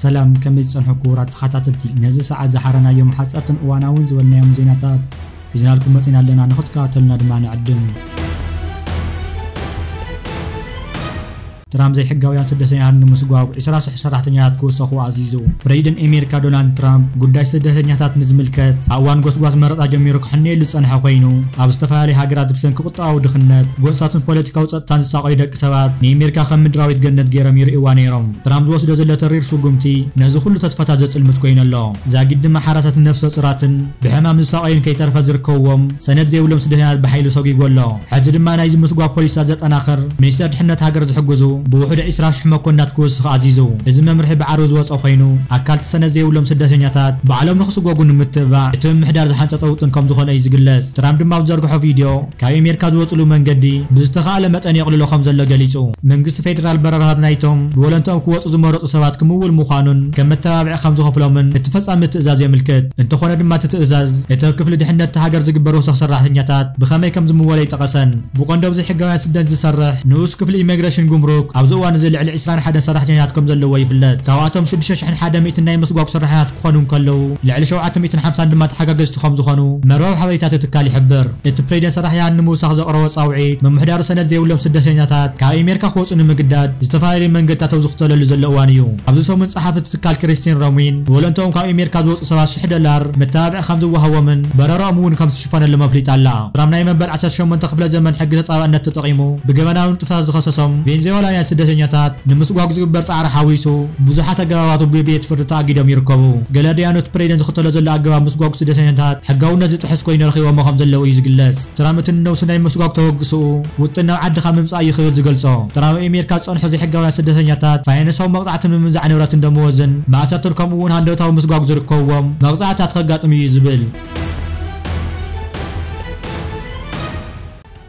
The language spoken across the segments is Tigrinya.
ሰላም፣ ከመይ ዝጸንሑ ክቡራት ተኸታተልቲ? ነዚ ሰዓት ዝሓረናዮም ሓጸርትን እዋናውን ዝበልናዮም ዜናታት ሒዝናልኩም መጺና ኣለና፣ ንኽትከታተሉና ድማ ንዕድም። ትራምፕ ዘይሕጋውያን ስደተኛታት ንምስጓግ ዕስራ ሽሕ ሰራሕተኛታት ክውሰኹ ኣዚዙ። ፕሬዚደንት ኣሜሪካ ዶናልድ ትራምፕ ጉዳይ ስደተኛታት ንዝምልከት ኣብ እዋን ጎስጓስ መረጻ ጀሚሩ ክሕነየሉ ዝጸንሐ ኮይኑ፣ ኣብ ዝተፈላለዩ ሃገራት ብሰንኪ ቁጠባዊ ድኽነት፣ ጎንጻትን ፖለቲካዊ ጸጥታን ዝሳቐዩ ደቂ ሰባት ንኣሜሪካ ከም ምድራዊት ገነት ገይሮም ይርእይዋ ነይሮም። ትራምፕ ዝወስዶ ዘሎ ተሪር ስጉምቲ ነዚ ኩሉ ተስፋታት ዘጽልምት ኮይኑ ኣሎ። ዛጊድ ድማ ሓራሳትን ነፍሰ ጡራትን ብሕማም ዝሳቐዩን ከይተረፈ ዝርከብዎም ሰነድ ዘይብሎም ስደተኛታት ብሓይሊ ሰጒጉ ኣሎ። ሕዚ ድማ ናይዚ ምስጓግ ፖሊስታት ዘጠናኽር ሚኒስተር ድሕነት ሃገር ዝሕግዙ ብውሕዱ ዕስራ ሽሕ መኮንናት ክውስኽ ኣዚዙ። እዚ መምርሒ ብዓርቢ ዝወጸ ኮይኑ፣ ኣካልቲ ሰነድ ዘይብሎም ስደተኛታት ባዕሎም ንኽስጎጉ ንምትብባዕ እቲ ምምሕዳር ዝሓንጸጸ ውጥን ከም ዝኾነ እዩ ዝግለጽ። ትራምፕ ድማ ኣብ ዝዘርግሖ ቪድዮ፣ ካብ ኣሜሪካ ዝወጽሉ መንገዲ ብዝተኻእለ መጠን የቕልሎ ከም ዘሎ ገሊጹ። መንግስቲ ፌደራል በረራታት ናይቶም ብወለንትኦም ክወጹ ዝመረጹ ሰባት ክምውል ምዃኑን ከም መተባብዒ ከም ዝኸፍሎምን እቲ ፈጻሚ ትእዛዝ የምልክት። እንተኾነ ድማ እቲ ትእዛዝ እቲ ኣብ ክፍሊ ድሕነት እታ ሃገር ዝግበር ወሰኽ ሰራሕተኛታት ብኸመይ ከም ዝምወለ ኣይጠቐሰን። ብቐንዱ ኣብ ዘይሕጋውያን ስደት ዝሰርሕ ንኡስ ክፍሊ ኢሚግሬሽን ጉምሩክ ኣብዚ እዋን እዚ ልዕሊ ዕስራን ሓደን ሰራሕተኛታት ከም ዘለዎ ይፍለጥ። ካብኣቶም ሽዱሽተ ሽሕን ሓደ ሚእትን ናይ ምስጓግ ሰራሕተኛታት ክኾኑ እንከለዉ፣ ልዕሊ ሸውዓተ ሚእትን ሓምሳን ድማ ተሓጋገዝቲ ከም ዝኾኑ መርበብ ሓበሬታ እቲ ትካል ይሕብር። እቲ ፕሬዚደንት ሰራሕተኛታት ንምውሳኽ ዘቕረቦ ጻውዒት፣ ምምሕዳሩ ሰነድ ዘይብሎም ስደተኛታት ካብ ኣሜሪካ ክወጹ ንምግዳድ ዝተፈላለዩ መንገድታት ኣብ ዝኽተለሉ ዘሎ እዋን እዩ። ኣብዚ ሰሙን ጸሓፊ እቲ ትካል ክሪስቲን ሮሚን፣ ንወለንትኦም ካብ ኣሜሪካ ዝወጹ ሰባት ሽሕ ዶላር መተባብዒ ከም ዝወሃቦምን በረራኦም እውን ከም ዝሽፈነሎም ኣፍሊጣ ኣላ። ትራምፕ ናይ መበል ዓሰርተ ሸሞንተ ክፍለ ዘመን ሕጊ ተጻባእነት ተጠቒሙ ብገበናዊ ንጥፈታት ዝኸሰሶም ቬንዙዌላውያን ስደተኛታት ንምስጓግ ዝግበር ጻዕሪ ሓዊሱ ብዙሓት ኣገባባት ብቤት ፍርዲ ተኣጊዶም ይርከቡ። ገለ ደያኑ እቲ ፕሬዚደንት ዝኽተሎ ዘሎ ኣገባብ ምስጓግ ስደተኛታት ሕጋውነት ዝጥሕስ ኮይኑ ረኺቦሞ ከም ዘለዉ እዩ ዝግለጽ። ትራምፕ እቲ ንነብሱ ናይ ምስጓግ ተበግስኡ ውጥን ናብ ዓድኻ ምምጻእ እዩ ክብል ዝገልጾ። ትራምፕ ኣብ ኣሜሪካ ዝጸንሑ ዘይሕጋውያን ስደተኛታት ፋይናንሳዊ መቕጻዕትን ምምንዛዕ ንብረትን ደመወዝን ማእሰርትን ከምኡ እውን ሃንደበታዊ ምስጓግ ዝርከብዎም መቕጻዕትታት ከጋጥም እዩ ዝብል።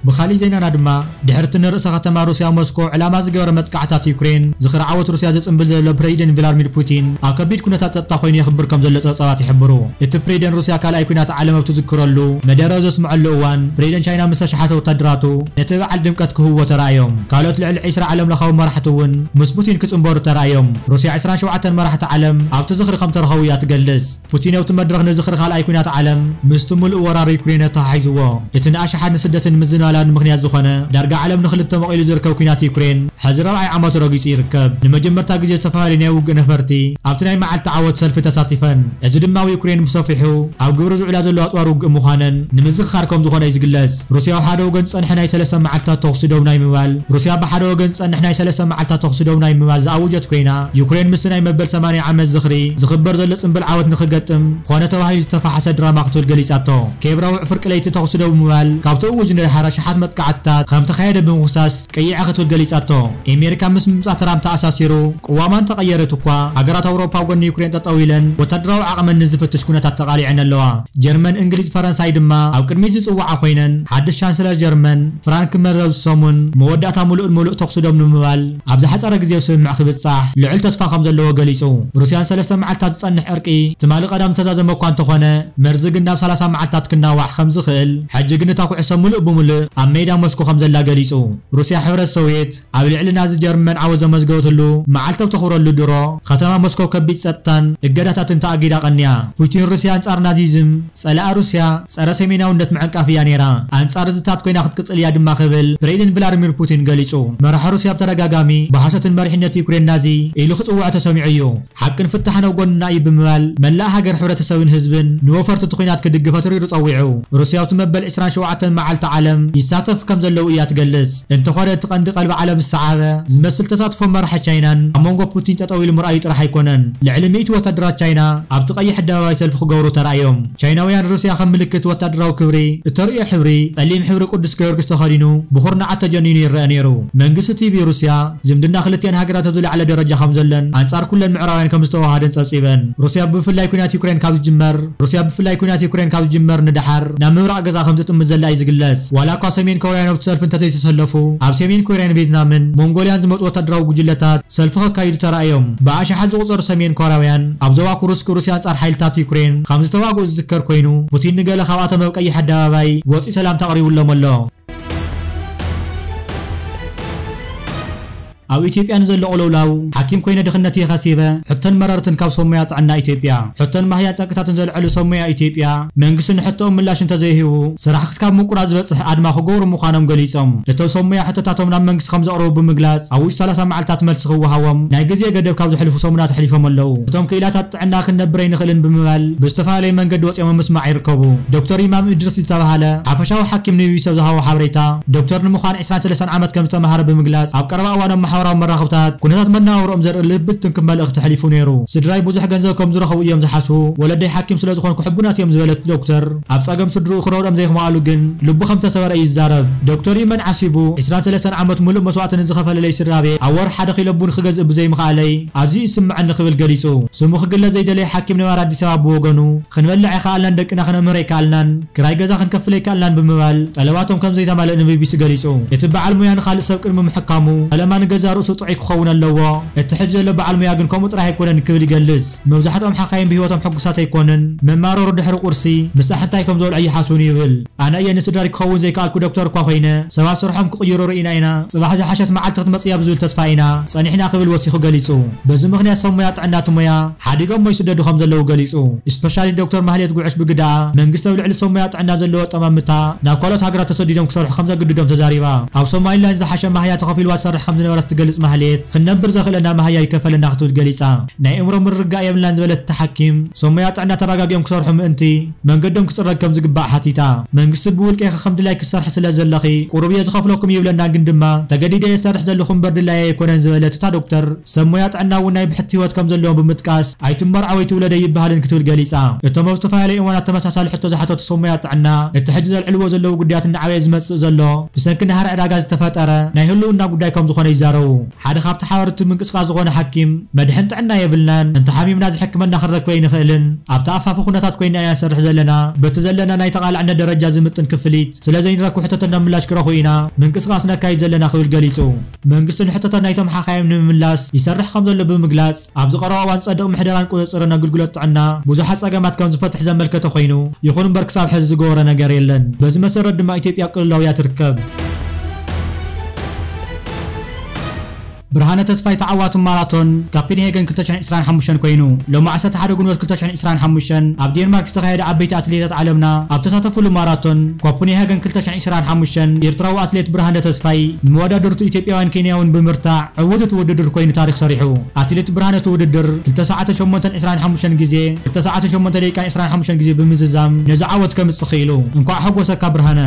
ብኻሊእ ዜናና ድማ፣ ድሕሪ እቲ ንርእሰ ከተማ ሩስያ ሞስኮ ዕላማ ዝገበረ መጥቃዕታት ዩክሬን ዝኽሪ ዓወት ሩስያ ዘጽንብል ዘሎ ፕሬዚደንት ቭላድሚር ፑቲን ኣብ ከቢድ ኩነታት ጸጥታ ኮይኑ የኽብር ከም ዘሎ ጸብጻባት ይሕብሩ። እቲ ፕሬዚደንት ሩስያ ካልኣይ ኲናት ዓለም ኣብ ትዝክረሉ መደረ ዘስምዐሉ እዋን፣ ፕሬዚደንት ቻይና ምስ ኣሽሓት ወታደራቱ ነቲ በዓል ድምቀት ክህብዎ ተራእዮም። ካልኦት ልዕሊ ዕስራ ዓለምለኻዊ መራሕቲ እውን ምስ ፑቲን ክጽንበሩ ተራእዮም። ሩስያ ዕስራን ሸውዓተን መራሕቲ ዓለም ኣብቲ ዝኽሪ ከም ተረኸቡ እያ ትገልጽ። ፑቲን ኣብቲ መድረኽ ንዝኽሪ ካልኣይ ኲናት ዓለም ምስቲ ምሉእ ወራር ዩክሬን ኣተሓሒዝዎ። እቲ ንኣሽሓት ንስደትን ምዝንባላን ምኽንያት ዝኾነ፣ ዳርጋ ዓለም ንኽልተ መቒሉ ዝርከብ ኲናት ዩክሬን፣ ሕዚ ራብዓይ ዓመቱ ረጊጹ ይርከብ። ንመጀመርታ ግዜ ዝተፈላለዩ ናይ ውግእ ነፈርቲ ኣብቲ ናይ መዓልቲ ዓወት ሰልፊ ተሳቲፈን። እዚ ድማ ኣብ ዩክሬን ብሰፊሑ ኣብ ግብሪ ዝውዕላ ዘለዋ ኣጽዋር ውግእ ምዃነን ንምዝኽኻር ከም ዝኾነ እዩ ዝግለጽ። ሩስያ ኣብ ሓደ ወገን ዝጸንሐ ናይ ሰለስተ መዓልታት ተኹሲ ደው ናይ ምባል፣ ሩስያ ብሓደ ወገን ዝጸንሕ ናይ ሰለስተ መዓልታት ተኹሲ ደው ናይ ምባል ዝኣወጀት ኮይና፣ ዩክሬን ምስቲ ናይ መበል ሰማንያ ዓመት ዝኽሪ ዝኽበር ዘሎ ጽምብል ዓወት ንኽገጥም ኮነ ተባሂሉ ዝተፋሕሰ ድራማ ክትብል ገሊጻቶ። ኬቭ ረቡዕ ፍርቂ ለይቲ ተኹሲ ደው ብምባል፣ ካብቲ እውጅ ንደሓር ኣሽሓት መጥቃዕትታት ከም ተኻየደ ብምኽሳስ፣ ቀይዐ ክትብል ገሊጻቶ። ኣሜሪካ ምስ ምምጻእ ትራምፕ ተኣሳሲሩ፣ ቅዋማ እንተቐየረት እኳ፣ ሃገራት ኣውሮፓ ኣብ ጎኒ ዩክሬን ጠጠው ኢለን ወታደራዊ ዓቕመን ንዝፍትሽ ኩነታት ተቓሊዐን ኣለዋ። ጀርመን፣ እንግሊዝ፣ ፈረንሳይ ድማ ኣብ ቅድሚት ዝጽውዓ ኮይነን፣ ሓድሽ ቻንስለር ጀርመን ፍራንክ መርዝ ኣብዚ ሰሙን መወዳእታ ምሉእ ንምሉእ ተኹሲ ደው ንምባል ኣብ ዝሓጸረ ግዜ ስምምዕ ክብጻሕ ልዑል ተስፋ ከም ዘለዎ ገሊጹ። ሩስያን ሰለስተ መዓልታት ዝጸንሕ ዕርቂ ትማሊ ቀዳም ዝተዛዘመ እኳ እንተኾነ፣ መርዚ ግን ናብ ሰላሳ መዓልታት ክናዋሕ ከም ዝኽእል፣ ሕጂ ግን እታ ኩዕሶ ምሉእ ብምሉእ ኣብ ሜዳ ሞስኮ ከም ዘላ ገሊጹ። ሩስያ ሕብረት ሶቪየት ኣብ ልዕሊ ናዚ ጀርመን ዓወት ዘመዝገበትሉ መዓልቲ ኣብ ተኽብረሉ ድሮ፣ ከተማ ሞስኮ ከቢድ ጸጥታን እገዳታትን ተኣጊዳ ቀንያ። ፑቲን ሩስያ ኣንጻር ናዚዝም፣ ጸላኢ ሩስያ ጸረ ሰሜናውነት ምዕንቃፍ እያ ነይራ። ኣንጻር እዚታት ኮይና ክትቅጽል እያ ድማ ክብል ፕሬዚደንት ቭላድሚር ፑቲን ገሊጹ። መራሒ ሩስያ ብተደጋጋሚ ብሓሶትን መሪሕነት ዩክሬን ናዚ ኢሉ ክጽውዖ ተሰሚዑ እዩ። ሓቅን ፍታሕን ኣብ ጎንና እዩ ብምባል፣ መላእ ሃገር፣ ሕብረተሰብን ህዝብን ንወፈርቲ እቲ ኲናት ክድግፍ ኣትሪሩ ጸዊዑ። ሩስያ ኣብቲ መበል ዕስራን ሸውዓተን መዓልቲ ዓለም ይሳተፍ ከም ዘለዉ እያ ትገልጽ። እንተኾነ፣ እቲ ቀንዲ ቀልቢ ዓለም ዝሰዓበ ዝመስል ተሳትፎ መራሒ ቻይናን ኣብ መንጎ ፑቲን ጠጠው ኢሉ ምርኣዩ ጥራሕ ኣይኮነን። ልዕሊ ሚእቲ ወታደራት ቻይና ኣብቲ ቀይሕ ኣደባባይ ሰልፊ ክገብሩ ተራእዮም። ቻይናውያን ሩስያ ከም ምልክት ወታደራዊ ክብሪ እተርእዮ ሕብሪ፣ ጸሊም ሕብሪ ቅዱስ ጊዮርጊስ ተኸዲኑ ብኹርናዓት ተጀኒኑ ይረአ ነይሩ። መንግስቲ ቲቪ ሩስያ ዝምድና ክልቲኣን ሃገራት ኣብ ዝለዓለ ደረጃ ከም ዘለን ኣንጻር ኩለን ምዕራባውያን ከም ዝተዋሃደን ጸብጺበን። ሩስያ ብፍላይ ኲናት ዩክሬን ካብ ዝጅመር ሩስያ ብፍላይ ኲናት ዩክሬን ካብ ዝጅመር ንደሓር ናብ ምብራቕ ገዛ ከም ትጥምት ዘላ እዩ ዝግለጽ። ዋላ እኳ ሰሜን ኮርያውያን ኣብቲ ሰልፊ እንተዘይተሰለፉ፣ ኣብ ሰሜን ኮርያን ቬትናምን ሞንጎልያን ዝመጹ ወታደራዊ ጉጅለታት ሰልፊ ከካይዱ ተራእዮም። ብኣሽሓት ዝቑጸሩ ሰሜን ኮርያውያን ኣብ ዞባ ኩርስክ ሩስያ ኣንጻር ሓይልታት ዩክሬን ከም ዝተዋግኡ ዝዝከር ኮይኑ፣ ፑቲን ንገለ ካብኣቶም ኣብ ቀይሕ ኣደባባይ ወጺኡ ሰላምታ ኣቕሪቡሎም ኣሎ። ኣብ ኢትዮጵያ ንዘሎ ቅልውላው ሓኪም ኮይነ ድኽነት እየ ከሲበ። ሕቶን መረርትን ካብ ሰሙያ ጥዕና ኢትዮጵያ። ሕቶን ማህያን ጠንቅታትን ዘልዐሉ ሰሙያ ኢትዮጵያ መንግስቲ ንሕቶኦም ምላሽ እንተዘይህቡ ስራሕ ክሳብ ምቁራፅ ዝበፅሕ ኣድማ ክገብሩ ምዃኖም ገሊፆም። እቶም ሰሙያ ሕቶታቶም ናብ መንግስቲ ከም ዘቕረቡ ብምግላፅ ኣብ ውሽጢ ሰላሳ መዓልታት መልሲ ክወሃቦም ናይ ግዜ ገደብ ካብ ዘሕልፉ ሰሙናት ኣሕሊፎም ኣለዉ። እቶም ክኢላታት ጥዕና ክንነብር ኣይንኽእልን ብምባል ብዝተፈላለየ መንገዲ ወፂኦም ኣብ ምስማዕ ይርከቡ። ዶክተር ኢማም እድሪስ ዝተባሃለ ሓፈሻዊ ሓኪም ንቢቢሲ ኣብ ዝሃቦ ሓበሬታ ዶክተር ንምዃን ዕስራን ሰለስተን ዓመት ከም ዝተምሃረ ብምግላፅ ኣብ ቀረባ እዋን ኣብ ማሕበራዊ መራኸብታት ኩነታት መነባብሮኦም ዘርኢ ልቢ ትንክፍ መልእኽቲ ኣሕሊፉ ነይሩ። ስድራይ ብዙሕ ገንዘብ ከም ዝረኸቡ እዮም ዝሓስቡ፣ ወለደይ ሓኪም ስለ ዝኾንኩ ሕቡናት እዮም ዝበለት ዶክተር ኣብ ጸገም ስድርኡ ክረድኦም ዘይምኽኣሉ ግን ልቡ ከም ዝተሰበረ እዩ ዝዛረብ። ዶክተር ኢማም ዓሲቡ ዕስራን ሰለስተን ዓመት ሙሉእ መስዋእቲ ንዝኸፈለለይ ስድራ ቤት ኣብ ወርሒ ሓደ ኪሎ ቡን ክገዝእ ብዘይምኽኣለይ ኣዝዩ ይስምዐኒ ክብል ገሊጹ። ስሙ ክግለጽ ዘይደለየ ሓኪም ነባሪ ኣዲስ ኣበባ ብወገኑ ክንበልዕ ኣይከኣልናን፣ ደቅና ክነምህር ኣይከኣልናን፣ ክራይ ገዛ ክንከፍል ኣይከኣልናን ብምባል ጠለባቶም ከም ዘይተማልእ ንቢቢሲ ገሊጹ። እቲ በዓል ሞያ ንኻልእ ሰብ ቅድሚ ምሕካሙ ፈለማ ንገዛእ ርእሱ ጥዑይ ክኸውን ኣለዎ። እቲ ሕዚ ዘሎ በዓል ሞያ ግን ከምኡ ጥራሕ ኣይኮነን ክብል ይገልጽ። መብዛሕትኦም ሓኻይም ብህይወቶም ሕጉሳት ኣይኮኑን። መማረሩ ድሕሪ ቁርሲ ምሳሕ እንታይ ከም ዝበልዑ ኣይሓስቡን ይብል። ኣነ እየ ንስድራይ ክኸውን ዘይከኣልኩ ዶክተር እኳ ኮይነ፣ ሰባት ስርሖም ክቕይሩ ርኢና ኢና። ጽባሕ ዝሓሸት መዓልቲ ክትመጽእ እያ ብዝብል ተስፋ ኢና ጸኒሕና ክብል ወሲኹ ገሊጹ። በዚ ምኽንያት ሰብ ሞያ ጥዕና እቲ ሞያ ሓዲጎም ወይ ስደዱ ከም ዘለዉ ገሊጹ። ስፔሻሊስት ዶክተር ማህሌት ጉዕሽ ብግደኣ መንግስቲ ኣብ ልዕሊ ሰብ ሞያ ጥዕና ዘለዎ ኣጠማምታ ናብ ካልኦት ሃገራት ተሰዲዶም ክሰርሑ ከም ዘግድዶም ተዛሪባ። ኣብ ሶማሊላንድ ዝሓሸ ማህያ ተኸፊልዋ ትሰርሕ ከም ዝነበረት ትገልጽ ማህሌት፣ ክንነብር ዘኽእለና ማህያ ይከፈለና ክትብል ገሊጻ። ናይ እምሮ ምርግጋእ የብልናን ዝበለት እታ ሓኪም፣ ሰብ ሞያ ጥዕና ተረጋጊኦም ክሰርሑ ምእንቲ መንገዶም ክጽረግ ከም ዝግባእ ሓቲታ። መንግስቲ ብውልቂ ኢኺ ከም ድላይኪ ክትሰርሒ ስለ ዘለኺ ቁሩብ እየ ዝኸፍለኩም ይብለና፣ ግን ድማ ተገዲደ እየ ዝሰርሕ ዘለኹ እምበር ድላየ ኣይኮነን ዝበለት እታ ዶክተር፣ ሰብ ሞያ ጥዕና እውን ናይ ብሕቲ ህይወት ከም ዘለዎም ብምጥቃስ ኣይትመርዖ ወይ ትውለድ ኣይበሃልን ክትብል ገሊጻ። እቶም ኣብ ዝተፈላለዩ እዋናት ተመሳሳሊ ሕቶ ዝሓተቱ ሰብ ሞያ ጥዕና እቲ ሕጂ ዘልዕልዎ ዘለዉ ጉዳያት እናዓበየ ዝመጽእ ዘሎ ብሰንኪ ናህሪ ዕዳጋ ዝተፈጠረ ናይ ህልውና ጉዳይ ከም ዝኾነ ይዛረቡ። ሓደ ካብቲ ሓበርቲ ምንቅስቃስ ዝኾነ ሓኪም፣ መድሕን ጥዕና የብልናን፣ እንተሓሚምና ዝሕክመና ክንረክብ ኣይንኽእልን፣ ኣብቲ ኣፋፊ ኩነታት ኮይና ኢና ንሰርሕ ዘለና፣ በቲ ዘለና ናይ ተቓላዕነት ደረጃ ዝምጥን ክፍሊት ስለ ዘይንረክብ ሕቶተና ምላሽ ክረኽቡ ኢና ምንቅስቃስ ነካይድ ዘለና ክብል ገሊጹ። መንግስቲ ንሕቶታት ናይቶም ሓኻይም ንምምላስ ይሰርሕ ከም ዘሎ ብምግላጽ፣ ኣብዚ ቀረባ እዋን ዝጸድቕ ምሕደራን ቁጽጽርን ኣገልግሎት ጥዕና ብዙሓት ጸገማት ከም ዝፈትሕ ዘመልከተ ኮይኑ፣ ይኹን እምበር ክሳብ ሕዚ ዝገበሮ ነገር የለን። በዚ መሰረት ድማ ኢትዮጵያ ኣብ ቅልውላው እያ ትርከብ። ብርሃነ ተስፋይ ተዓዋቲ ማራቶን ካፕንሄገን ክልተ ሽሕን ዕስራን ሓሙሽተን ኮይኑ። ሎሚ ዓሰርተ ሓደ ግንቦት ክልተ ሽሕን ዕስራን ሓሙሽተን ኣብ ዴንማርክ ዝተኻየደ ዓበይቲ ኣትሌታት ዓለምና ኣብ ተሳተፉሉ ማራቶን ኮፕንሄገን ክልተ ሽሕን ዕስራን ሓሙሽተን ኤርትራዊ ኣትሌት ብርሃነ ተስፋይ ንመወዳድርቱ ኢትዮጵያውያን ኬንያውን ብምርታዕ ዕዉት እቲ ውድድር ኮይኑ ታሪኽ ሰሪሑ። ኣትሌት ብርሃነ እቲ ውድድር ክልተ ሰዓት ሸሞንተን ዕስራን ሓሙሽተን ግዜ፣ ክልተ ሰዓት ሸሞንተ ደቂቃን ዕስራን ሓሙሽተን ግዜ ብምዝዛም ነዚ ዓወት ከምጽእ ክኢሉ። እንኳዕ ሓጎሰካ ብርሃነ።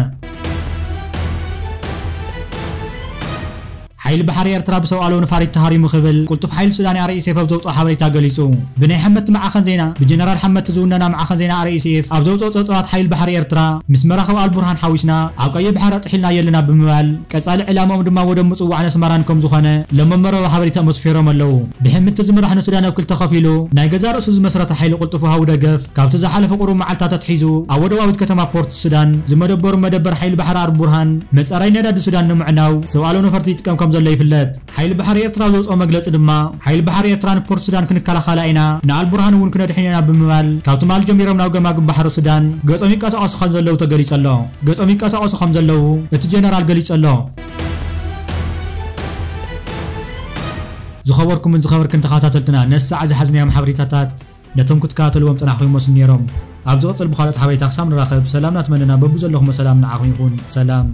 ሓይሊ ባሕሪ ኤርትራ ብሰብኣሎ ነፋሪት ተሃሪሙ ክብል ቅልጡፍ ሓይሊ ሱዳን ኣር ኤስ ኤፍ ኣብ ዘውፅኦ ሓበሬታ ገሊጹ። ብናይ ሓመቲ መዓኸን ዜና፣ ብጀነራል ሓመቲ ዝውነና መዓኸን ዜና ኣር ኤስ ኤፍ ኣብ ዘውፅኦ ጸብጻባት ሓይሊ ባሕሪ ኤርትራ ምስ መራኸብ ኣልቡርሃን ሓዊስና ኣብ ቀይሕ ባሕሪ ኣጥሒልናዮ ኣለና ብምባል ቀጻሊ ዕላምኦም ድማ ወደብ ምጽዋዕን ኣስመራን ከም ዝኾነ ሎም ኣብ መርበብ ሓበሬታኦም ኣስፊሮም ኣለዉ። ብሕምቲ ዝምራሕ ንሱዳን ኣብ ክልተ ከፊሉ ናይ ገዛእ ርእሱ ዝመስረተ ሓይሊ ቅልጡፍ ወሃቢ ደገፍ ካብቲ ዝሓለፈ ቁሩብ መዓልታት ኣትሒዙ ኣብ ወደባዊት ከተማ ፖርት ሱዳን ዝመደበሩ መደበር ሓይሊ ባሕሪ ኣልቡርሃን መጻረይ ነዳዲ ሱዳን ንምዕናው ሰብኣሎ ነፈርቲ ይጥቀም ከም ዘሎ ይፍለጥ። ሓይሊ ባሕሪ ኤርትራ ኣብ ዘውፅኦ መግለፂ ድማ፣ ሓይሊ ባሕሪ ኤርትራ ንፖርት ሱዳን ክንከላኸላ ኢና፣ ንኣልቡርሃን እውን ክነድሕኖ ኢና ብምባል፣ ካብ ትማሊ ጀሚሮም ናብ ገማግም ባሕሪ ሱዳን ገጾም ይንቀሳቐሱ ከም ዘለዉ ተገሊጹ ኣሎ። ገጾም ይንቀሳቐሱ ከም ዘለዉ እቲ ጀነራል ገሊጹ ኣሎ። ዝኸበርኩምን ዝኸበርክን ተኸታተልትና፣ ነዚ ሰዓት ዝሓዝናዮም ሓበሬታታት ነቶም ክትከታተልዎም ጸናሕኩም ይመስሉ ነይሮም። ኣብ ዝቕጽል ብኻልኦት ሓበሬታ ክሳብ ንራኸብ፣ ሰላም ናትመነና በብዘለኹሞ ሰላም ንዓኹም ይኹን። ሰላም።